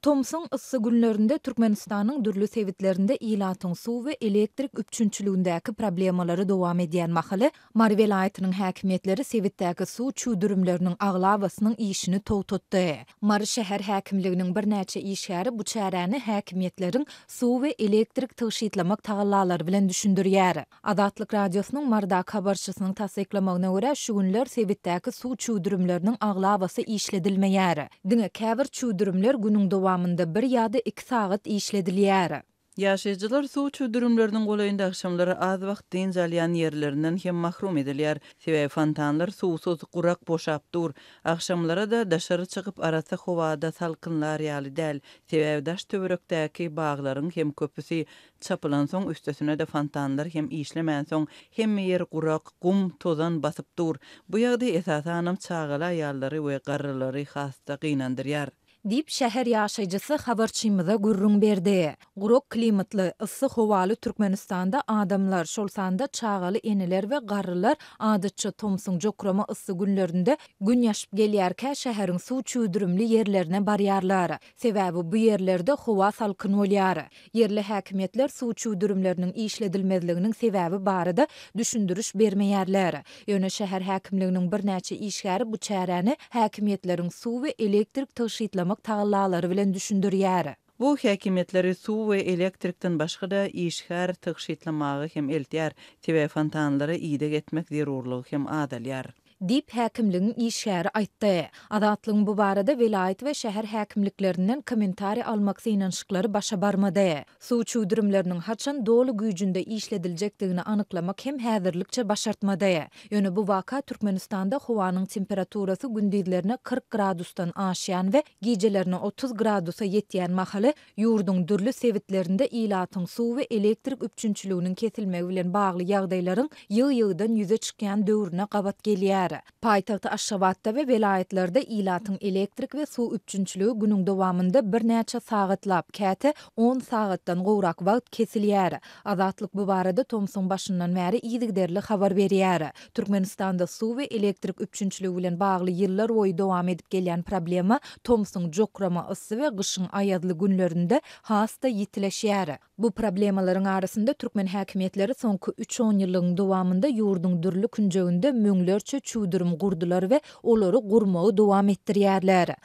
Tomsuň yssy günlerinde Türkmenistanyň dürli sebitlerinde ilatyň suw we elektrik üpjünçiligindäki problemalary dowam edýän mahaly, Mary welaýatynyň häkimiýetleri sebitdäki suw çüwdürimleriniň aglabasynyň işini togtatdy. Mary şäher häkimliginiň birnäçe işgäri bu çäräni häkimiýetleriň suw we elektrik tygşytlamak tagallalary bilen düşündirýär. Azatlyk Radiosynyň Marydaky habarçysynyň tassyklamagyna görä, şu günler sebitdäki suw çüwdürimleriniň aglabasy işledilmeýär. Diňe käbir çüwdürimler günüň dowamynda bir ýa-da iki sagat işledilýär. Ýaşaýjylar suw çüwdürimleriniň golaýynda agşamlary az wagt dynç alýan ýerlerinden hem mahrum edilýär. Sebäbi fontanlar suwsuz, gurak boşap dur. Agşamlara-da daşary çykyp arassa howada salkynlar ýaly däl. Sebäbi daş-töwerekdäki baglaryň hem köpüsi Çapylansoň, üstesine-de fontanlar hem işlemänsoň, hemme ýer gurak, gum, tozan basyp dur. Bu ýagdaý esasanam çagaly aýallary we garrylary has-da gynandyrýar. Diýip, şäher ýaşaýjysy habarçymyza gürrüň berdi. Gurak klimatly, yssy howaly Türkmenistanda adamlar, şol sanda çagaly eneler we garrylar adatça tomsuň jokrama yssy günlerinde Gün ýaşyp gelýärkä şäheriň suw çüwdürimli ýerlerine barýarlar. Sebäbi bu ýerlerde howa salkyn bolýar. Ýerli häkimiýetler suw çüwdürimleriniň işledilmezliginiň sebäbi barada düşündiriş bermeýärler. Ýöne şäher häkimliginiň birnäçe işgäri bu çäräni häkimiýetleriň suw we elektrik tygşytlamak tagallalary bilen düşündirýär. Bu häkimiýetleri suw we elektrikden başga-da işgär tygşytlamaga hem eltýär, sebäbi fontanlara ideg etmek zerurlygy hem azalýar. Diýip, häkimligiň işgäri aýtdy. Azatlygyň bu barada welaýat we şäher häkimliklerinden kommentariý almak synanyşyklary başa barmady. Suw çüwdürimleriniň haçan doly güýjünde işlediljekdigini anyklamak hem häzirlikçe başartmady. Ýöne bu waka Türkmenistanda howanyň temperaturasy gündizlerine 40 gradusdan aşýan we gijelerine 30 gradusa ýetýän mahaly ýurduň dürli sebitlerinde ilatyň suw we elektrik üpjünçiliginiň kesilmegi bilen bagly ýagdaýlaryň ýygy-ýygydan ýüze çykýan döwrüne gabat gelýär. Paýtagt Aşgabatda we welaýatlarda ilatyň elektrik we suw üpjünçiligi günüň dowamynda birnäçe sagatlap, käte on sagatdan gowrak wagt kesilýär. Azatlyk bu barada tomsuň başyndan bäri yzygiderli habar berýär. Türkmenistanda suw we elektrik üpjünçiligi bilen bagly ýyllar boýy dowam edip gelýän problema tomsuň jokrama yssy we gyşyň aýazly günlerinde has-da ýitileşýär. Bu problemalaryň arasynda türkmen häkimiýetleri soňky üç onýyllygyň dowamynda ýurduň dürli künjeginde müňlerçe çüwdürim gurdular we olary gurmagy dowam etdirýärler.